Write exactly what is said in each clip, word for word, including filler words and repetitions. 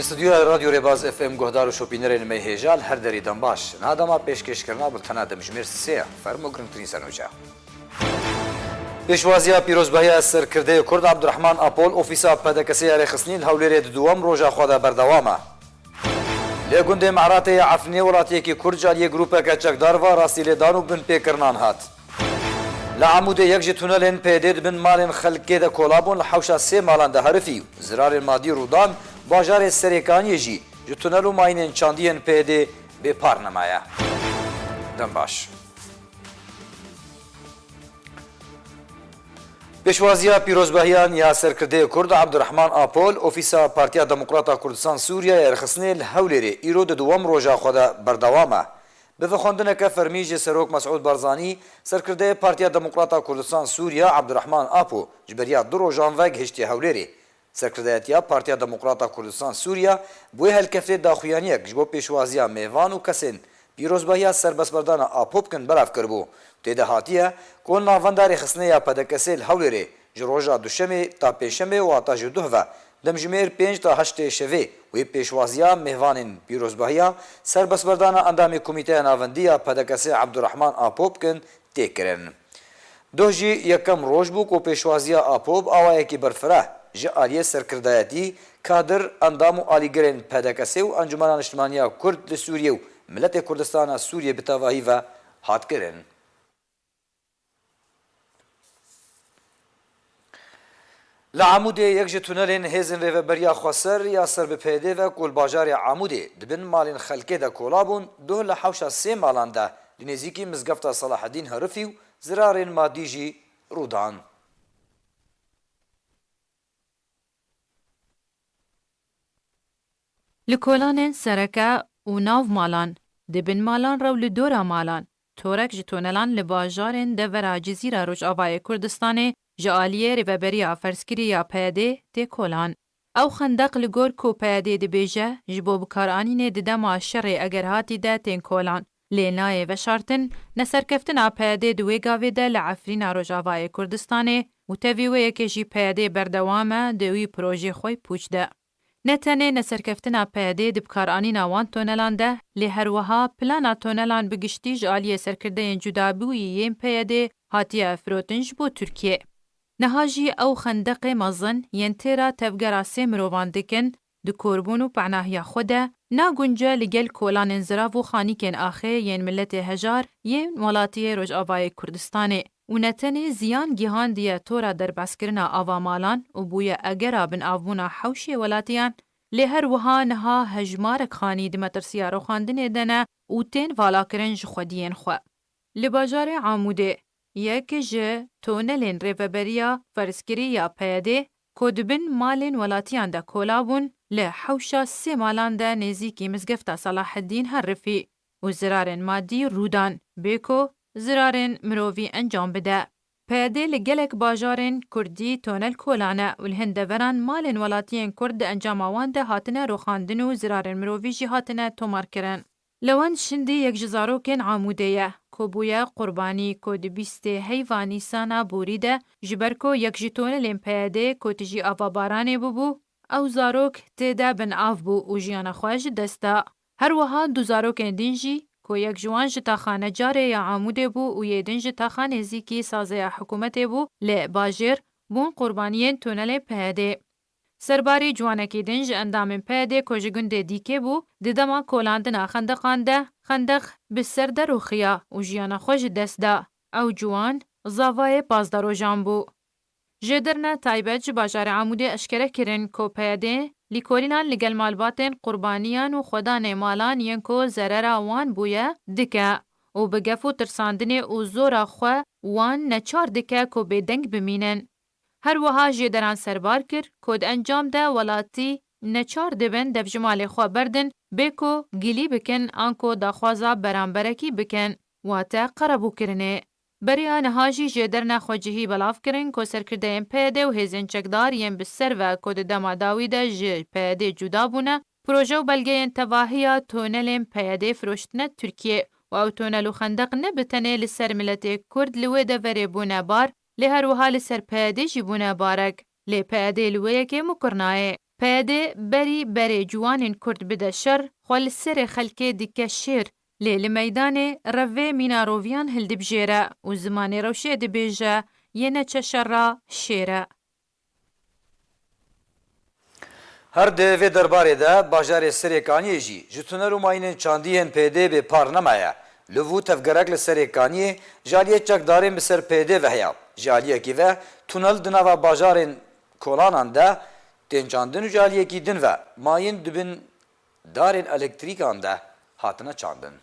Stûdyoya Radyo Rêbaz F M guhdar û şopînerên me hêja li her derî dem baş. Niha dema pêşkêşkirina bultena demjimêr sê ye. Fermo girngtirîn sernûçe. Pêşwaziya pîrozbahiya serkirdeyê Kurd Abdurrahman Apol ofîsa P D K S'ê ya rêxistinî li Hewlêrê di duyem roja xwe de berdewam e. Li gundê Me'ratê ya Efrînê welatiyekî Kurd ji aliyê grûpeke çekdar ve rastî lêdan û binpêkirinan hat. Li Amûdê yek ji tunelên P Y D'ê di bin malên xelkê de kola bûn, li hewşa sê malan de herifî û zirarên madî rûdan, bajarê Serêkaniyê jî ji tunel û mayînên çandiyên P Y D'ê bêpar nemaye. Dem baş. Pêşwaziya pîrozbahiyan ya serkirdeyê Kurd Abdurrahman Apol, ofîsa Partiya Demokrata Kurdistan Sûriye ya rêxistinê li Hewlêrê îro di duyem roja xwe de berdewam e. Bi vexwendineke fermî ji Serok Mesûd Barzanî, serkirdeyê Partiya Demokrata Kurdistan Sûriye Abdurrahman Apo ji beriya du rojan ve gihiştiye Hewlêrê. Serkirdayetiya Partiya Demokrata Kurdistan Sûriye bi wê helkeftê daxuyaniyek ji bo pêşwaziya mêvan û kesên pîrozbahiya serbestberdana Apo bikin belav kiribû. Tê de hatiye ku li navenda rêxistinê ya P D K S'ê li Hewlêrê ji roja Duşemê ta Pêncşemê, wata ji duh ve demjimêr pênc ta heştê şevê wê pêşwaziya mêvanên pîrozbahiya serbestberdana endamê Komîteya Navendî ya P D K S'ê Abdurrahman Apo bikin, tê kirin. Doh jî yekem roj bû ku pêşwaziya Apo bi awayekî berfireh ji aliyê serkirdayetî, kadir, endam û alîgirên P D K S'ê û Encûmena Niştimanî ya Kurd li Sûriyê û Miletê Kurdistana Sûriyê bi tevahî ve hat kirin. Li Amûdê yek ji tunelên hêzên Rêveberiya Xweser ya ser bi P Y D'ê ve ku li bajarê Amûdê di bin malên xelkê de kola bûn, doh li hewşa sê malan de li nêzîkî Mizgefta Selahedîn herifî û zirarên madî jî rû dan. Li kolanên sereke û nav malan, di bin malan re û li dora malan, torek ji tonelan li bajarên devera Cizîra Rojavayê Kurdistanê ji aliyê Rêveberiya Ferzkirî ya P Y D'ê tê kolan. Ew xendeq li gor ku P Y D'ê dibêje, ji bo bikaranînê di dema şerê egerhatî de tên kolan, lê nayê veşartin, neserkeftina P Y D'ê di wê gavê de li Efrîna Rojavayê Kurdistanê û tevî wê yekê jî P Y D'ê berdewam e di wî projê xwe yê pûç de. Ne tenê neserkeftina P Y D'ê di bikaranîna wan tonelan de, lê her wiha plana tonelan bi giştî ji aliyê serkirdeyên cudabûyî yên P Y D'ê hatiye firotin ji bo Tirkiyê. Niha jî ew xendeqê mezin yên têra tevgera sê mirovan dikin, di korbûn û penahiya xwe de, nagunce li gel kolanên zirav û xanîkên axê yên miletê hejar yên welatiyê Rojavayê Kurdistanê. Û ne tenê ziyan gihandiye tora derbazkirina ava malan û bûye egera binavbûna hewşê welatiyan, lê her wiha niha hejmarek xanî di metirsiya rûxandinê de ne û tên valakirin ji xwediyên xwe. Li bajarê Amûdê yek ji tonelên rêveberiya ferzkirî ya P Y D'ê ku di bin malên welatiyan de kola bûn, li hewşa sê malan de nêzîkî Mizgefta Selaheddîn herifî û zirarên madî rû dan, bê ku zirarên mirovî encam bide. P Y D li gelek bajarên Kurdî tonel kolane û li hin deveran malên welatiyên Kurd di encama wan de hatine rûxandin û zirarên mirovî jî hatine tomarkirin. Lewend Şindî yek ji zarokên Amûdê ye, ku bûye qurbanî, ku di bîstê heyva Nîsana borî de, ji ber ku yek ji tonelên P Y D ku tijî ava baranê bûbû, ew zarok tê de bin av bû û jiyana xwe ji dest da. Her wiha du zarokên din jî, ku yek ji wan ji taxa Necarê ya Amûdê bû û yê din ji taxa nêzîkî sazeya hikûmetê bû, li bajêr bûn qurbaniyên tonelê P Y D. Serbarî ciwanekî din ji endamên P Y D ku ji gundê Dîkê bû, di dema kolandina xendeqan de xendeq bi ser de rûxiya û jiyana xwe ji dest da. Ew ciwan zavayê pazdeh rojan bû. Jêderine taybet ji bajarê Amûdê eşkere kirin ku P Y D lîkolînan li gel malbatên qurbaniyan û xwedanê malan yên ku zerera wan bûye dike û bi gef û tirsandinê û zora xwe wan neçar dike ku bêdeng bimînin. Her wiha jêderan serbar kir ku di encam de welatî neçar dibin devjimalê xwe berdin, bê ku gilî bikin an ku daxwaza beramberekî bikin, wate qerebûkirinê. Beriya niha jî jêderine xwecihî belav kirin ku serkirdeyên P Y D û hêzên çekdar yên bi ser ve ku di dema dawî de ji P Y D cuda bûne, proje û belgeyên tevahiya tonelên P Y D firoştine Tirkiyê û ew tonel û xendeq ne bi tenê li ser miletê Kurd li wê deverê bûne bar, lê her wiha li ser P Y D jî bûne barek. Lê P Y D li wê yekê mukir nayê. P P Y D berî berê ciwanên Kurd bide şer, xwe li serê xelkê dike şêr, lê li meydanê revê mîna roviyan hildibijêre û zimanê rewşê dibêje, yê neçe şer re şêr e. Her di vê derbarê de bajarê Serêkaniyê jî ji tunel û mayînên çandî yên P Y D'ê bê par nemaye. Li vû tevgerek li Serêkaniyê ji aliyê çekdarên bi ser P Y D'ê ve heye. Ji aliyekî ve tunel di nava bajarên kolanan de tên çandin û ji aliyekî din ve mayîn di bin darên elektrîkan de hatine çandin.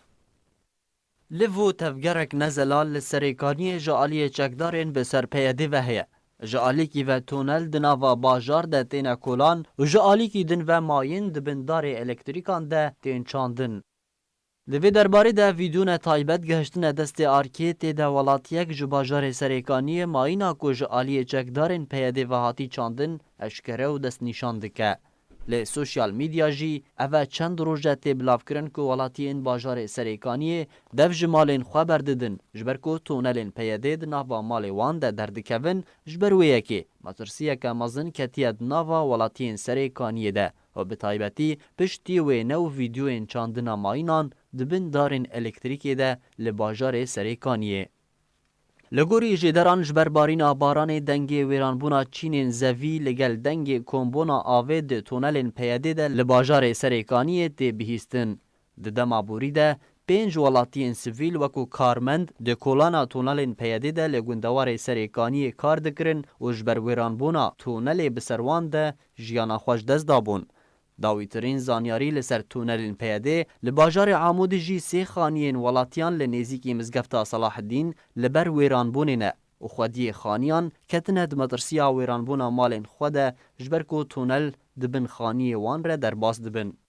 Liv û tevgerek nezelal li Serêkaniyê ji aliyê çekdarên bi ser P Y D'ê ve heye. Ji alîkî ve tunel di nava bajar de têne kolan û ji alîkî din ve mayîn di bin darê elektrîkan de tên çandin. Di vê derbarê de vîdyone taybet gihiştine destê arkê, tê de welatiyek ji bajarê Serêkaniyê mayîna ku ji aliyê çekdarên P Y D'ê ve hatî çandin eşkere û destnîşan dike. Lê sosyal medya jî ev e çend roj e tê bilavkirin ku welatiyên bajarê Serêkaniyê dev ji malên xwe berdidin, ji ber ku tunelên P Y D'ê di nava malê wan de derdikevin, ji ber wê yekê metirsiyeke mezin ketiye di nava welatiyên Serêkaniyê de û bi taybetî piştî wêne û vîdyoyên çandina mayînan di bin darên elektrîkê de li bajarê Serêkaniyê. Li gorî jêderan, ji ber barîna baranê dengê wêranbûna çînên zevî li gel dengê kombûna avê di tunelên P Y D'ê de li bajarê Serêkaniyê tê bihîstin. Di dema borî de pênc welatiyên sivîl wekû karmend di kolana tunelên P Y D'ê de li gundewarê Serêkaniyê kar dikirin û ji ber wêranbûna tunelê bi ser wan de jiyana xwe ji dest dabûn. Dawîtirîn zanyarî li ser tunelên P Y D'ê li bajarê Amûdê jî sê xaniyên welatiyan li nêzîkî Mizgefta Selaheddîn li ber wêranbûnê ne û xwediyê xaniyan ketine di metirsiya wêranbûna malên xwe de, ji ber ku tunel di bin xaniyê wan re derbas dibin.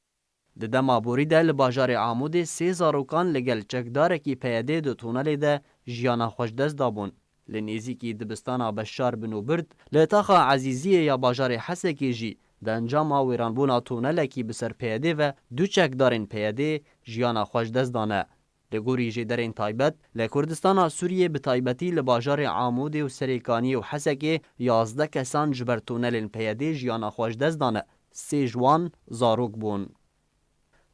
Di dema borî de li bajarê Amûdê sê zarokan li gel çekdarekî P Y D'ê di tunelê de jiyana xwe ji dest dabûn. Li nêzîkî dibistana Beşar Bin Obird, li taxa Ezîziyê ya bajarê Hesekê jî di encama wêranbûna tunelekî bi ser P Y D'ê ve du çekdarên P Y D'ê jiyana xwe ji dest dane. Li gorî jêderên taybet, li Kurdistana Sûriyê bi taybetî li bajarê Amûdê û Serêkaniyê û Hesekê yazdeh kesan ji ber tunelên P Y D'ê jiyana xwe ji dest dane. Sê ji wan zarok bûn.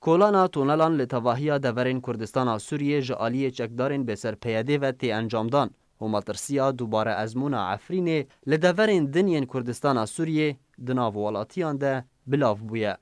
Kolana tunelan li tevahiya deverên Kurdistana Sûriyê ji aliyê çekdarên bêser P Y D'ê ve tê encamdan û metirsiya dubare ezmûna Efrînê li deverên din yên Kurdistana Sûriyê di nav welatiyan de bilav bûye.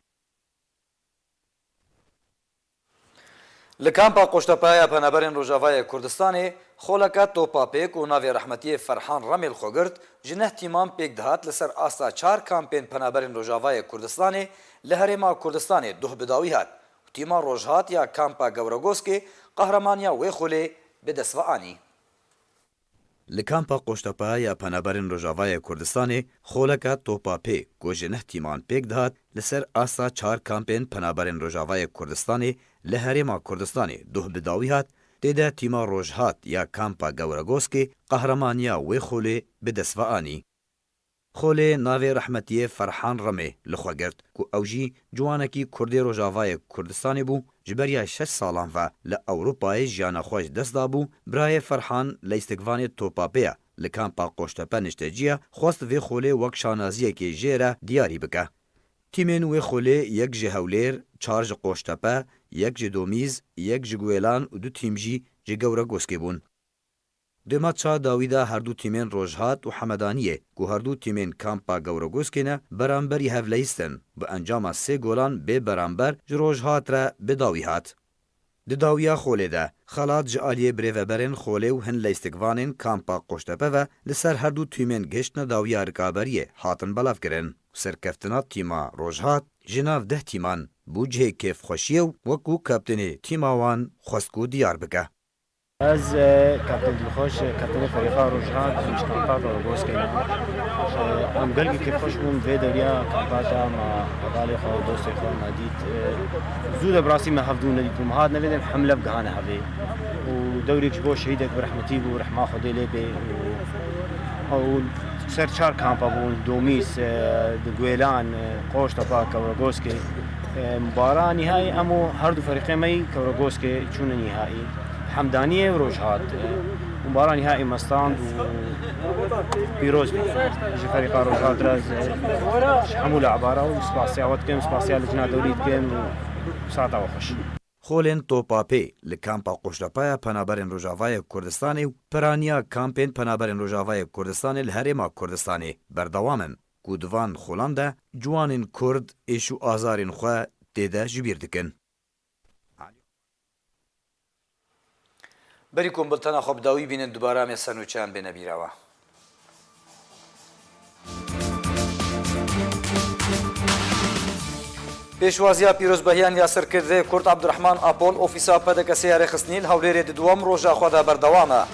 Li kampa Qoştepe ya Penaberên Rojavayê Kurdistanê xoleke topa pê ku navê rehmetiyê Ferhan Remê li xwe girt, ji neh tîman pêk dihat li ser asta çar kampên Penaberên Rojavayê Kurdistanê li Herêma Kurdistanê duh bi dawî hat û tîma Rojhat ya kampa Gewregoskê qehramaniya wê xolê bi dest ve anî. Li kampa Qoştepe ya Penaberên Rojavayê Kurdistanê xoleke topa pê ku ji neh tîman pêk dihat, li ser asta çar kampên Penaberên Rojavayê Kurdistanê li Herêma Kurdistanê duh bi dawî hat, tê de tîma Rojhat ya kampa Gewregoskê qehramaniya wê xolê bi dest ve anî. Xolê navê rehmetiyê Ferhan Remê li xwe girt ku ew jî ciwanekî Kurdê Rojavayê Kurdistanê bû, ji beriya şeş salan ve li Ewropayê jiyana xwe ji dest dabû. Birayê Ferhan leystikvanê topa pê ye, li kampa Qoştepe nişteciya, xwest vê xolê wek şanaziyekê jê re diyarî bike. Tîmên wê xolê yek ji Hewlêr, çar ji Qoştepe, yek ji Domîz, yek ji Guêlan û du tîm jî ji Gewregoskê bûn. Di matça dawî de her du tîmên Rojhat û Hemedaniyê, ku her du tîmên kampa Gewregoskê ne, beramberî hev leyistin, bi encama sê golan bê beramber ji Rojhat re bi dawî hat. Di dawiya xolê de, xelat ji aliyê birêveberên xolê û hin leystikvanên kampa Qoştepe ve li ser her du tîmên gihiştine dawiya rikaberiyê hatin belavkirin. Serkeftina tîma Rojhat ji nav deh tîman bû cihê kêfxweşiyê û wekû kaptênê tîma wan xwest ku diyar bike. Ez, e, Kaptên Dilxweş, e, kaptênê ferîqa Rojhat, em ji kampa Gewregoskê ne. E, em gelkî kêfxweş bûn vê dewiya kampa de me hevalê xwe, dostê xwe me dît. E, zû de bi rastî me hevdû nedîtbû. Me hat nevê de em hemlev gihane hevê. Û dewrêk ji bo şehîdek bi rehmetî bû, rehma Xwedê lê bê. Û, û ser çar kampa bûn, Domîs, e, di Guêlan, e, Qoştepe, Gewregoskê. E, bara nîhayî em û her du ferîqê me yî Gewregoskê çûne nîhayî. Hemdaniyê û Rojhat, e, Baran nihayî me stand û pîroz bî. Ji ferîqa Rojava Diraz, ji hemû labara û spasiya we dikim, spasiya Lijna Dewlî dikim û saeta we xweş. Xolên topapê li kampa Qoştepa ya Penaberên Rojavayê Kurdistanê û piraniya kampên Penaberên Rojavayê Kurdistanê li Herêma Kurdistanê berdewam in, ku di van xolan de ciwanên Kurd êş û azarên xwe tê de ji bîr dikin. Berî ku em bultena xwe bi dawî bînin, dubare em ê ser nûçeyan bêne bîra we. Pêşwaziya pîrozbahiyan ya serkirdeyê Kurd Abdurrahman Apol ofîsa P D K S'ê ya rêxistinî li Hewlêrê di duwem roja xwe de berdewam e.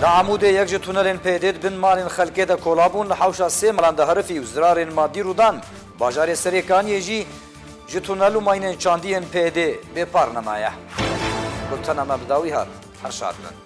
Li Amûdê yek ji tunelên P Y D'ê di bin malên xelkê de kola bûn, li hewşa sê malan de herifî û zirarên madî rû dan. Bajarê Serêkaniyê jî ji tunel û mayînên çandî yên P Y D'ê bêpar nemaye. Bultena me bi dawî hat. Her şad bin.